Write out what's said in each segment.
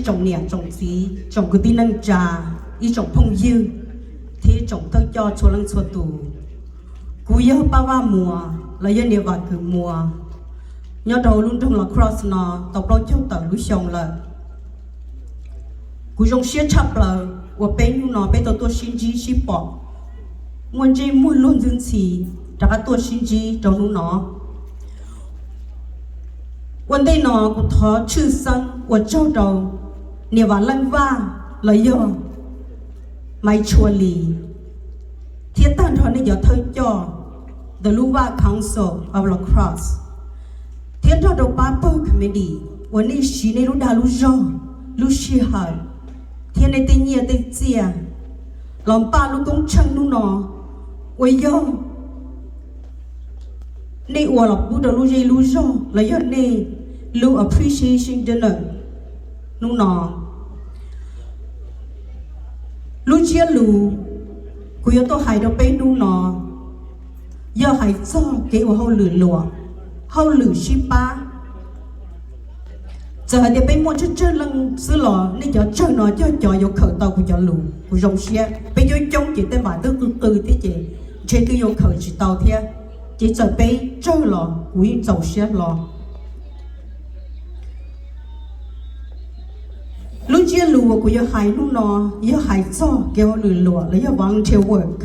Tsoom niam tsoom txiv, tsoom kwv tij neej tsa, ib tsoom phooj ywg, thiab tsoom thawj coj txhua leej txhua tus. Kuv yog Paj Vaj Muas los yog Niam Vam Kws Muas, nyob rau lub nroog Los Cross no tau plaub caug tawm lub xyoo lawm. Kuv zoo siab tshaj plaws uas peb hnub no peb tau tuaj sib ntsib sib pom, muaj ntsej muag luag ntxhi ntxhi rov qab tuaj sib ntsib rau hnub no. Ua ntej no kuv thov tshwj xeeb ua tsaug rau Niam Vam Leej Vaj los yog Maiv Tshua Lis, thiab tag nrho nej cov thawj coj ntawm lub Vaj Council of La Crosse, thiab nrog rau pab pawg committee uas nej siv nej lub dag lub zog, lub sij hawm, thiab nej tej nyiaj tej txiaj los npaj lub koob tsheej hnub no, uas yog nej ua los pub rau lub zej lub zog los yog nej lub appreciation dinner hnub no. Lub ntsiab lus kuv yuav tuaj hais rau peb hnub no yog hais txog kev ua hauj lwm luam, hauj lwm sib pab. Txawm hais tias peb muaj tsawg tsawg leej xwb los nej cov tsawg no cog cov yuav khaws tau kuv cov lus, kuv zoo siab. Peb coob coob ces tej npam twb qw qw thiab ces ntshe twb yuav khaws tsis tau thiab, ces txawm peb tsawg los kuv yeej txaus siab hlo. Lub ntsiab lus uas kuv yuav hais hnub no yog hais txog kev hauj lwm luam los yog volunteer work.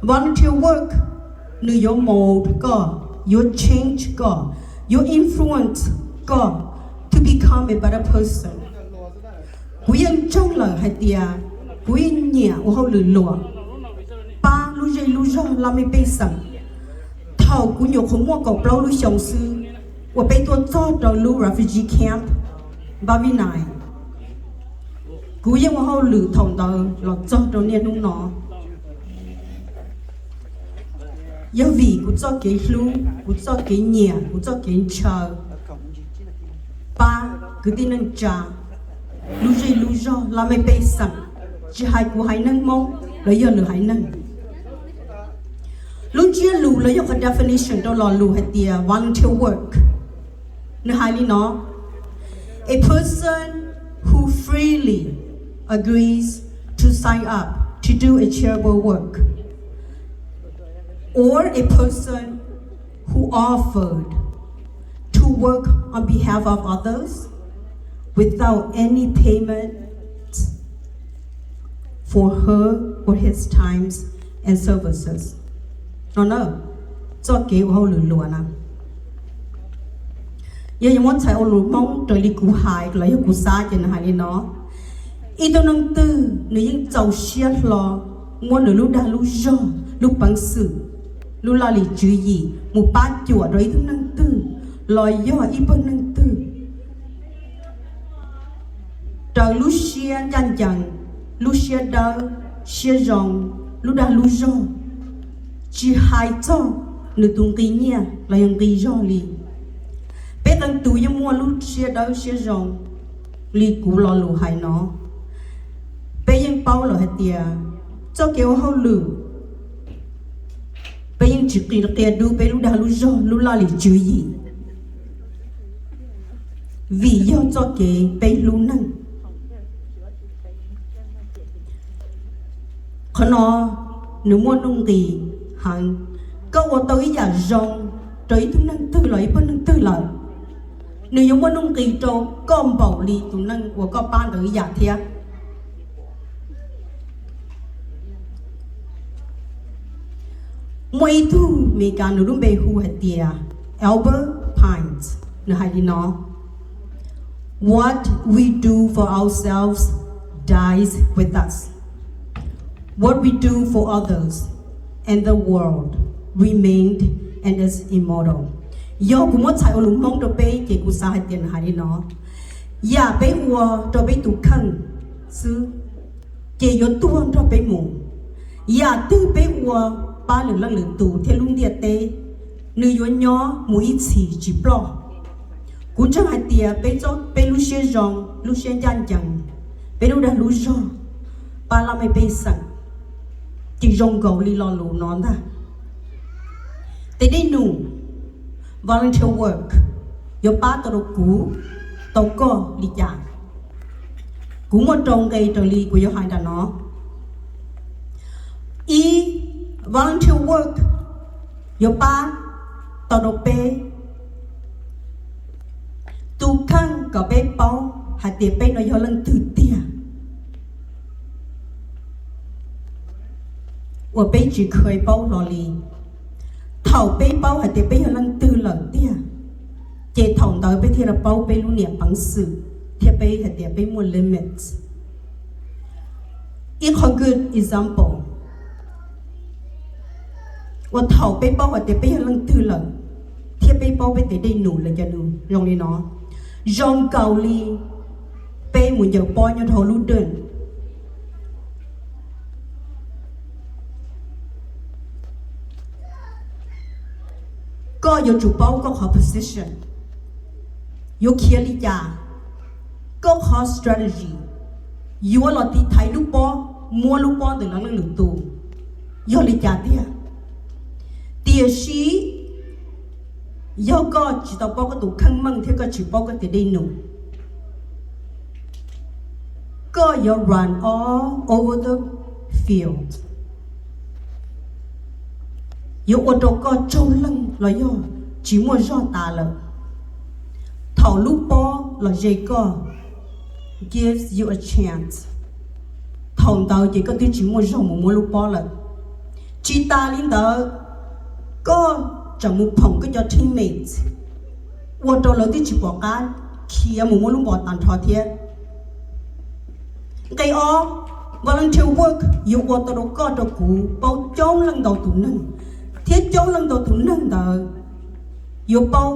Volunteer work nws yuav mold koj, yuav change koj, yuav influence koj to become a better person. Kuv yeej ntseeg lawm hais tias kuv yeej nyiam ua hauj lwm luam, pab lub zej lub zog laj mej pej xeem. Thaum kuv nyuam qhuav muaj kaum plaub lub xyoo xwb uas peb tuaj txog rau lub refugee camp Npab Vib Nais, kuv yeej ua hauj lwm thaum ntawd los txog rau niaj hnub no. Yog vim kuv txoj kev hlub, kuv txoj kev nyiam, kuv txoj kev ntshaw pab kwv tij neej tsa, lub zej lub zog laj mej pej xeem, tsis hais kuv haiv neeg Hmoob los yog lwm haiv neeg. Lub ntsiab lus los yog qhov definition rau lo lus hais tias volunteer work, nws hais li no: a person who freely agrees to sign up to do a charitable work, or a person who offered to work on behalf of others without any payment for her or his times and services. No na, txoj kev ua hauj lwm luam na. Yog yuav muab txhais ua lus Hmoob raws li kuv hais los yog kuv xav ces nws hais li no: ib tug neeg twg nws yeej txaus siab hlo muab nws lub dag lub zog, lub peev xwm, lub laj lim tswv yim mus pab cuam rau ib tug neeg twg los yog ib pawg neeg twg raws lub siab ncaj ncees, lub siab dawb, siab zoo, lub dag lub zog, tsis hais txog nws tus nqi nyiaj los yog nqi zog li. Peb qee tus yeej muaj lub siab dawb siab zoo li kuv lo lus hais no. Peb yeej paub lawm hais tias txoj kev ua hauj lwm, peb yeej tsis qia dub peb lub dag lub zog, lub laj lim tswv yim, vim yog txoj kev peb hlub neeg. Qhov no nws muaj nuj nqis heev. Koj ua tau ib yam zoo rau ib tug neeg twg los ib pawg neeg twg lawm, nws yuav muaj nuj nqis rau koj npaum li tus neeg uas koj pab ntawd ib yam thiab. Muaj ib tug Meskas nws lub npe hu hais tias Albert Pines, nws hais li no: What we do for ourselves dies with us. What we do for others and the world remained and is immortal. Yog kuv muab txhais ua lus Hmoob rau peb ces kuv xav hais tias nws hais li no: yam peb ua rau peb tus kheej xwb ces yuav tuag nrog peb mus. Yam twg peb ua pab lwm leej lwm tus thiab lub ntiaj teb, nws yuav nyob mus ib txhis tsis ploj. Kuv ntseeg hais tias peb, peb lub siab zoo, lub siab ncaj ncees, peb lub dag lub zog, pab laj mej pej xeem, ces zoo nkaus li lo lus no ntag. Tej dej num, volunteer work, yuav pab tau rau kuv, tau koj li cas? Kuv muaj rau nqe raws li kuv yuav hais nram no. Ib, volunteer work yuav pab tau rau peb tus kheej kom peb paub hais tias peb no yog leej twg tiag uas peb tsis kheev paub hlo li. Thaum peb paub hais tias peb yog leej twg lawm tiag, ces thaum ntawd peb thiaj li paub peb lub niam peev xwm thiab peb hais tias peb muaj limits. Ib qhov good example uas thaum peb paub hais tias peb yog leej twg lawm thiab peb paub peb tes dej num lawm cov nus zoo li no, zoo nkaus li peb mus ncaws pob nyob rau hauv lub dej. Koj yuav tsum paub koj qhov position yuav khiav li cas, koj qhov strategy yuav los tiv thaiv lub pob, muab lub pob ntawm lawv leej lwm tus yog li cas tiag. Tiam sis yog koj tsis tau paub koj tus kheej meej thiab koj tsis paub koj tes dej num, koj yuav run all over the field, yuav ua rau koj tsaug leeg los yog tsis muaj zog tas lawm. Thaum lub pob los ze koj, gives you a chance, thaum ntawd ces koj twb tsis muaj zog mus muab lub pob lawm. Tsis tas li ntawd, koj tseem mus phoom koj cov teammates, ua rau lawv twb tsis pom qab khiav mus muab lub npo tag nrho thiab. Nqe ob, volunteer work yuav ua tau rau koj rau kuv paub coob leej ntau tus neeg, thiab coob leej ntau tus neeg ntawd yuav paub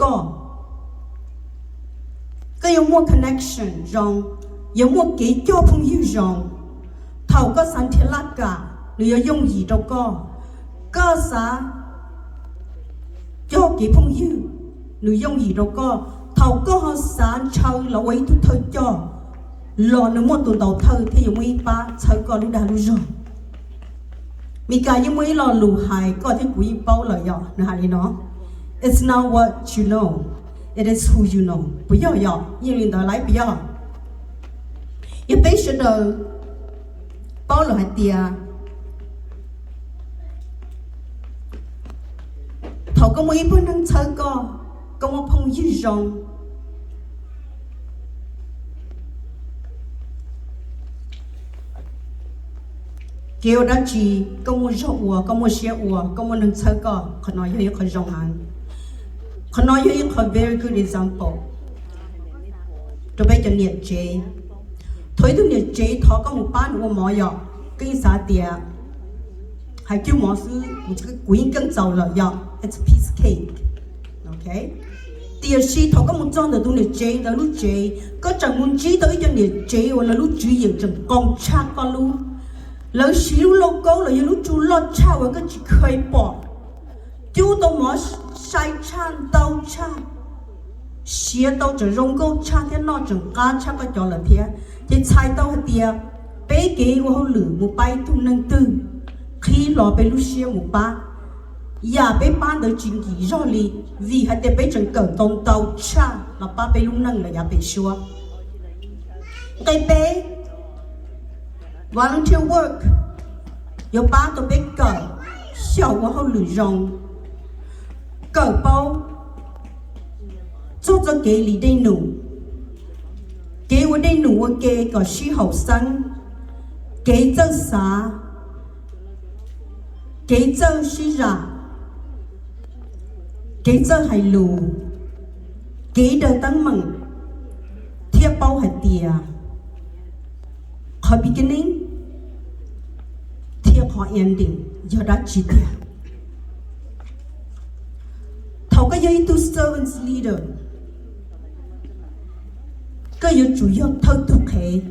koj. Koj yuav muaj connection zoo, yuav muaj kev coj phooj ywg zoo. Thaum koj xav nrhiav laj kam, nws yuav yooj yim rau koj. Koj xav coj kev phooj ywg, nws yooj yim rau koj. Thaum koj ho xav ntshaw los ua ib tug thawj coj, los nws muaj tus ntaus thawj thiab yuav muaj ib pab txhawb koj lub dag lub zog. Mis Kas yeej muaj ib lo lus hais koj thiab kuv yeej paub lawm yom, nws hais li no: It's not what you know, it is who you know. Puas yog yom? Yeej li ntawd lawm puas yog? Yog peb sawv daws paub lawm hais tias thaum koj muaj ib pawg neeg txhawb koj, koj muaj phooj ywg zoo, kev ua dab tsi koj muaj zog ua, koj muaj siab ua, koj muaj neeg txhawb koj, qhov no yog ib qho zoo heev. Qhov no yog ib qho very good example rau peb cov niam tsev. Thaum ib tug niam tsev thov koj mus pab nws ua mov yom, koj yeej xav tias hais cug mov xwb kuv yeej keej txaus lawm yom, it's a piece of cake. Tiam sis thaum koj mus txog ntawm tus niam tsev ntawd lub tsev, koj tseem mus ntsib tau ib co niam tsev uas lawv lub tswv yim tseem qoo tshaj koj lub. Lawv siv lub lauj kaub los yog lub tsu loj tshaj uas koj tsis kheev pom, cub tau mov sai tshaj ntau tshaj, siav tau tseem zoo nkauj tshaj thiab noj tseem qab tshaj koj cov lawm thiab. Ces txhais tau hais tias peb kev ua hauj lwm mus pab ib tug neeg twg qhib hlo peb lub siab mus pab, yam peb pab ntawd tsis nkim zog li, vim hais tias peb tseem kawm tau ntau tshaj los pab peb lub neej lawm yav pem suab. Nqe peb, volunteer work yuav pab tau peb kawm xyaum ua hauj lwm zoo, kawm paub txog txoj kev lis dej num, kev ua dej num ua ke kom sib haum xeeb, kev txawj xav, kev txawj sib zam, kev txawj hais lus, kev daws teeb meem, thiab paub hais tias qhov beginning thiab qhov ending yog dab tsi tiag. Thaum koj yog ib tug servant leader, koj yuav tsum yog thawj tug qhev.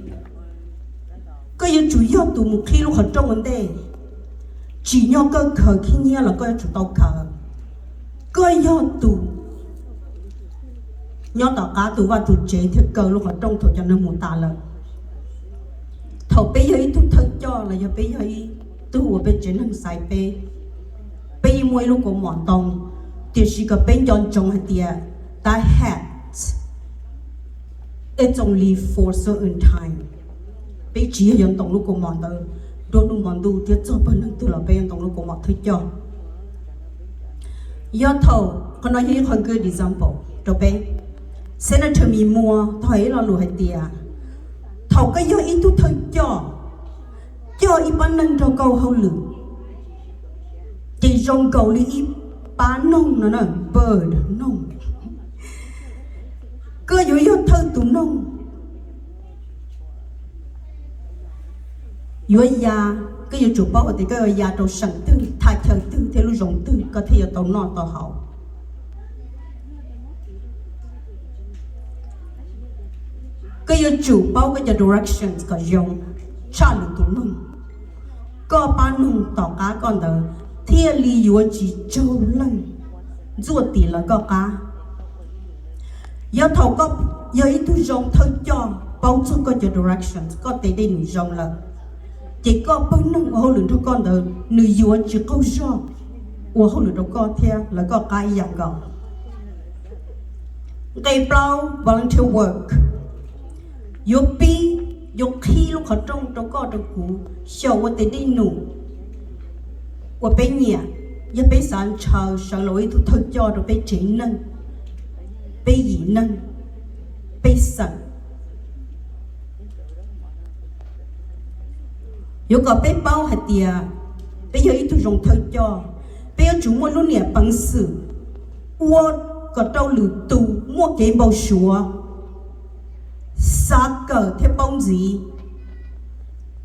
Koj yuav tsum yog tus mus qhib lub qhov rooj ua ntej. Tsim nyog koj khaws khib nyiab los koj yuav tsum tau khaws. Koj yog tus nyob tom qab tus vaj tus tsev thiab kaw lub qhov rooj thaum cov neeg mus tas lawm. Thaum peb yog ib tug thawj coj los yog peb yog ib tug uas peb tsev neeg xaiv peb, peb yeej muaj ib lub kaus mom ntoo, tiam sis kom peb nco ntsoov hais tias That hat, it's only for certain time. Peb tsis yog yuav ntoos lub kaus mom ntawd nruab hnub hmo ntuj thiab txog pawg neeg twg los peb yuav ntoos lub kaus mom thawj coj. Yog thaum, qhov no yog ib qho good example rau peb. Senator Miv Muas tau hais ib lo lus hais tias, thaum koj yog ib tug thawj coj, coj ib pab neeg nrog koj ua hauj lwm, ces zoo nkaus li ib pab noog no na, bird noog. Koj yuav yog thawj tus noog yuav ya, koj yuav tsum paub hais tias koj yuav ya rau seem twg, thaj chaw twg thiab lub zoo twg koj thiaj yuav tau noj tau haus. Koj yuav tsum paub koj cov directions kom zoo tshaj lwm tus noog. Koj pab noog tom qab koj ntawd thiaj li yuav tsis raug leej ntxuaj tis lawv koj qab. Yog thaum koj yog ib tug zoo thawj coj paub txog koj cov directions, koj tes dej num zoo lawm, ces koj pawg neeg ua hauj lwm nrog koj ntawd nws yuav tsis qaug zog ua hauj lwm rau koj thiab lawv koj qab ib yam nkaus. Nqe plaub, volunteer work. Yuav pib, yuav qhib lub qhov rooj rau koj rau kuv xyaum ua tes dej num uas peb nyiam, yog peb xav ntshaw sawv los ua ib tug thawj coj rau peb tsev neeg, peb yim neeg, peb xeem. Yuav kom peb paub hais tias peb yog ib tug zoo thawj coj, peb yuav tsum muaj lub niam peev xwm ua kom rau lwm tus muaj kev npau suav, xav kawm thiab paub ntxiv,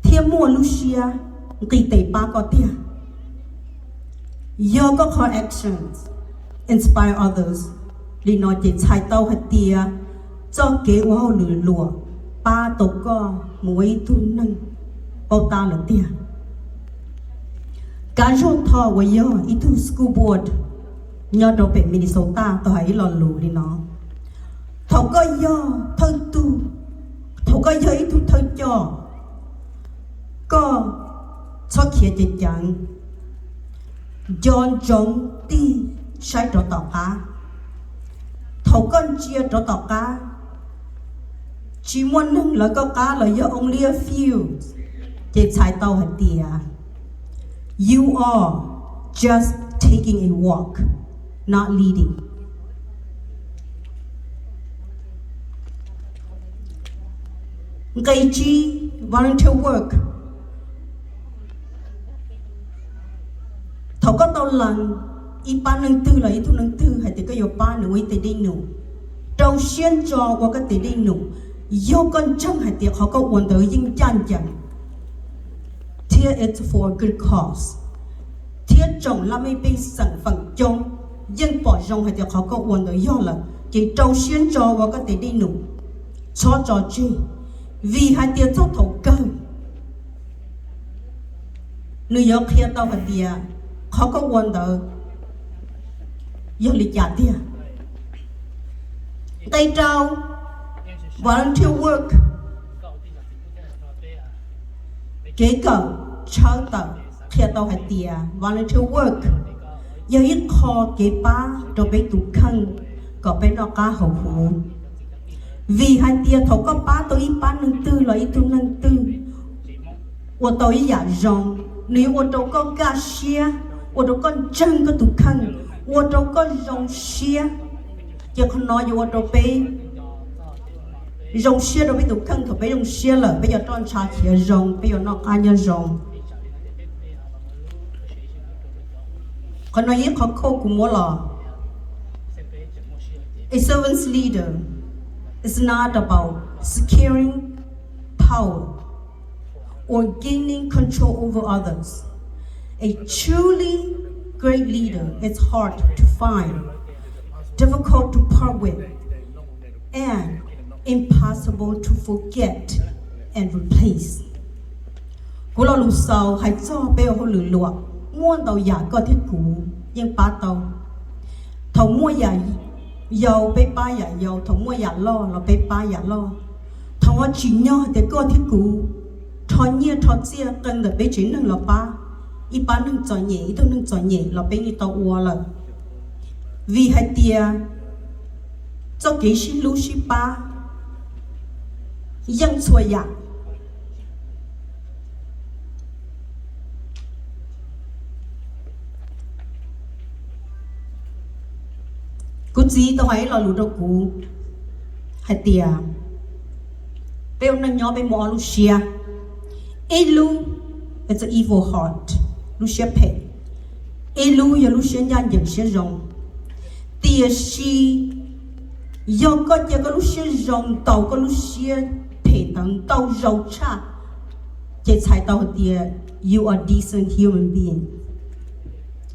thiab muaj lub siab nqis tes pab koj tiag. Yog koj qhov actions inspire others li no ces txhais tau hais tias txoj kev ua hauj lwm luam pab tau koj mus ua ib tug neeg paub tab lawm tiag. Kav Zog Tho uas yog ib tug school board nyob rau pem Minnesota tau hais ib lo lus li no: thaum koj yog thawj tug, thaum koj yog ib tug thawj coj, koj txhob khiav ceev ceev, nco ntsoov tig saib rov tom qab. Thaum koj ntsia rov tom qab, tsis muaj neeg lawv koj qab los yog only a few, ces txhais tau hais tias you are just taking a walk, not leading. Nqe tsib, volunteer work. Thaum koj tau lees ib pab neeg twg los ib tug neeg twg hais tias koj yuav pab nws ua ib tes dej num, rau siab ntso ua koj tes dej num, yog koj ntseeg hais tias qhov koj ua ntawd yeej ncaj ncees thiab it's for a good cause, thiab tsoom laj mej pej xeem feem coob yeej pom zoo hais tias qhov koj ua ntawd yog lawm, ces rau siab ntso ua koj tes dej num, txhob tso tseg, vim hais tias txog thaum kawg nws yuav qhia tau hais tias qhov koj ua ntawd yog li cas tiag. Nqe rau, volunteer work. Kev kawm tshawb tawm qhia tau hais tias volunteer work yog ib qho kev pab rau peb tus kheej kom peb noj qab haus huv. Vim hais tias thaum koj pab tau ib pab neeg twg los ib tug neeg twg ua tau ib yam zoo, nws yuav ua rau koj kaj siab, ua rau koj ntseeg koj tus kheej, ua rau koj zoo siab. Ces qhov no yuav ua rau peb zoo siab rau peb tus kheej. Thaum peb zoo siab lawm, peb yuav roj ntsha khiav zoo, peb yuav noj qab nyob zoo. Qhov no yog ib qhov quote kuv muab los. A servant's leader is not about securing power or gaining control over others. A truly great leader is hard to find, difficult to part with, and impossible to forget and replace. Kuv lo lus xaus hais txog peb ua hauj lwm luam, muaj ntau yam koj thiab kuv yeej pab tau. Thaum muaj yam yau peb pab yam yau, thaum muaj yam loj los peb pab yam loj. Thaum ho tsim nyog hais tias koj thiab kuv rho nyiaj rho txiaj qee ntawm peb tsev neeg los pab ib pab neeg txom nyem, ib tug neeg txom nyem los peb yeej tau ua lawm. Vim hais tias txoj kev sib hlub sib pab yeej txhua yam. Kuv txiv tau hais ib lo lus rau kuv hais tias peb ua neej nyob peb muaj ob lub siab, ib lub, it's an evil heart, lub siab phem, ib lub yog lub siab ncaj ncees siab zoo. Tiam sis yog koj cia koj lub siab zoo ntaus koj lub siab phem ntawd ntau zaus tshaj, ces txhais tau hais tias you are decent human being.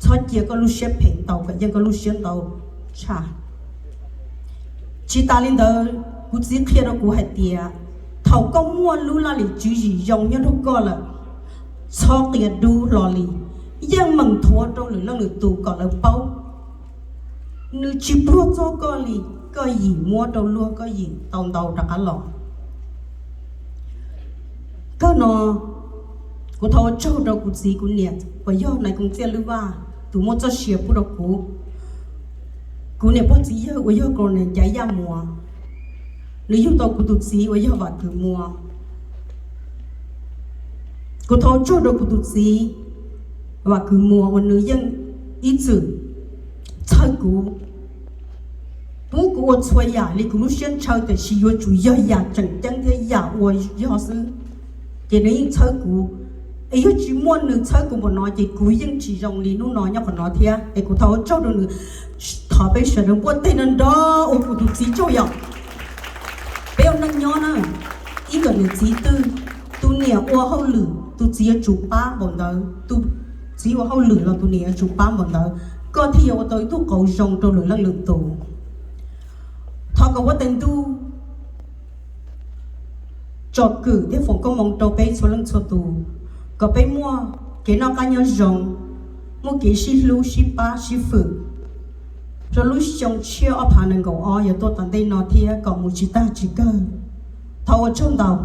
Txhob cia koj lub siab phem ntaus kom yeej koj lub siab ntau tshaj. Tsis tas li ntawd, kuv txiv qhia rau kuv hais tias thaum koj muaj lub laj lim tswv yim zoo nyob rau koj lawm, txhob qia dub hlo li, yeej meem thuav rau lwm leej lwm tus kom lawv paub. Nws tsis puag txog koj li, koj yim muab rau luag koj yim tau ntau rov qab los. Kawg no, kuv thov ua tsaug rau kuv txiv kuv niam uas yog Nais Koom Txiaj Lwj Vaj tus muab txoj sia pub rau kuv. Kuv niam pog txiv yawg uas yog Colonel Ncav Yaj Muas, nws yug tau kuv tus txiv uas yog Vam Kwm Muas. Kuv thov ua tsaug rau kuv tus txiv Vam Kwm Muas uas nws yeej ib txwm txhawb kuv, pub kuv ua txhua yam li kuv lub siab ntshaw tiam sis yuav tsum yog yam tseem ceeb thiab yam uas yog xwb. Ces nws yeej txhawb kuv, es yog tsis muaj nws txhawb kuv npaum no ces kuv yeej tsis zoo li hnub no nyob qhov no thiab. Es kuv thov ua tsaug rau nws, thov peb sawv daws npuaj teg nrov nrov ua kuv tus txiv tsaug yom. Peb ua neej nyob na, ib nkawm niam txiv twg, tus niam ua hauj lwm tus txiv yuav tsum pab npaum ntawd, tus txiv ua hauj lwm los tus niam yuav tsum pab npaum ntawd, koj thiaj yuav ua tau ib tug qauv zoo rau lwm leej lwm tus. Thov kom huab tais ntuj tsom kwm thiab foom koob hmoov rau peb txhua leej txhua tus, kom peb muaj kev noj qab nyob zoo, muaj kev sib hlub sib pab sib fwm rau lub xyoo tshiab ob phav nees nkaum ob yuav tuaj tom ntej no thiab kom mus tsis tag tsis kawg. Thov ua tsaug ntau.